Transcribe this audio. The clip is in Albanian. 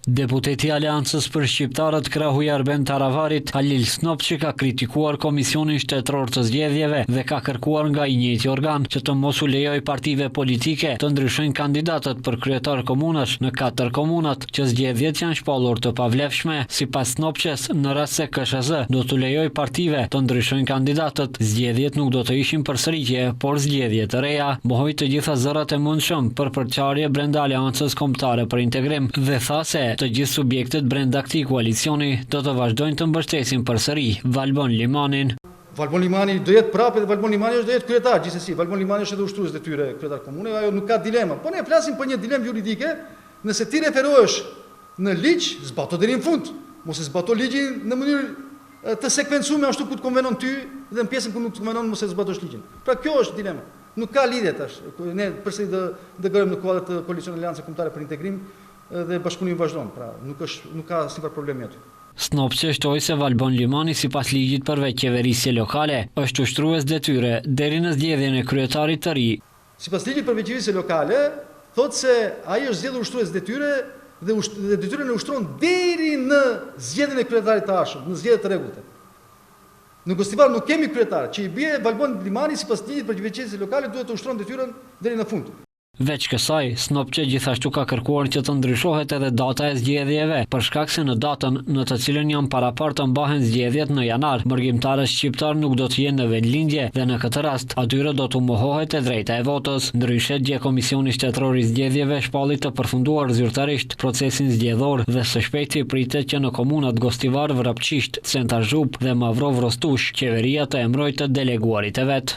Deputeti i Aleancës për Shqiptarët, krahu i Arben Taravarit, Halil Snopçe ka kritikuar Komisionin Shtetëror të Zgjedhjeve dhe ka kërkuar nga i njëjti organ që të mos u lejojë partive politike të ndryshojnë kandidatët për kryetar komunash në katër komunat që zgjedhjet janë shpallur të pavlefshme. Sipas Snopçes, në rast se KSHZ do t'u lejojë partive të ndryshojnë kandidatët, zgjedhjet nuk do të ishin përsëritje, por zgjedhje të reja. Mohoi të gjitha zërat e mundshëm për përçarje brenda Aleancës Kombëtare për Integrim dhe tha se të gjithë subjektet brenda këtij koalicioni do të vazhdojnë të mbështesin përsëri Valbon Limanin. Valbon Limani do jetë prapë edhe Valbon Limani është do jetë kryetar gjithsesi, Valbon Limani është edhe ushtrues detyre kryetar komune, ajo nuk ka dilema. Po ne flasim për një dilemë juridike, nëse ti referohesh në ligj, zbato deri në fund. Mos e zbato ligjin në mënyrë të sekuencume ashtu ku të konvenon ty dhe në pjesën ku nuk të konvenon mos e zbatosh ligjin. Pra kjo është dilema. Nuk ka lidhje tash. Ne përsëri do do garojmë në kuadër të koalicionit Aleanca Kombëtare për Integrim dhe bashkëpunimi vazhdon. Pra nuk është nuk ka asnjë farë problemi aty. Snopçe shtoi se Valbon Limani sipas ligjit për vetëqeverisje lokale është ushtrues detyre deri në zgjedhjen e kryetarit të ri. Sipas ligjit për vetëqeverisje lokale thotë se ai është zgjedhur ushtrues detyre dhe dhe detyrën e ushtron deri në zgjedhjen e kryetarit të ardhshëm, në zgjedhje të rregullta. Në Gostivar nuk kemi kryetar, që i bie Valbon Limani sipas ligjit për vetëqeverisje lokale duhet të ushtron detyrën deri në fund. Veç kësaj, Snopçe gjithashtu ka kërkuar që të ndryshohet edhe data e zgjedhjeve, për shkak se në datën në të cilën janë paraparë të mbahen zgjedhjet në janar, mërgimtarët shqiptarë nuk do të jenë në vendlindje dhe në këtë rast, atyre do t'u mohohet e drejta e votës. Ndryshe, dje Komisioni Shtetëror i Zgjedhjeve shpalli të përfunduar zyrtarisht procesin zgjedhor dhe së shpejti pritet që në komunat Gostivar, Vrapçisht, Centar Zhupë dhe Mavrovë Rostush, qeveria të emërojë të deleguarit e vet.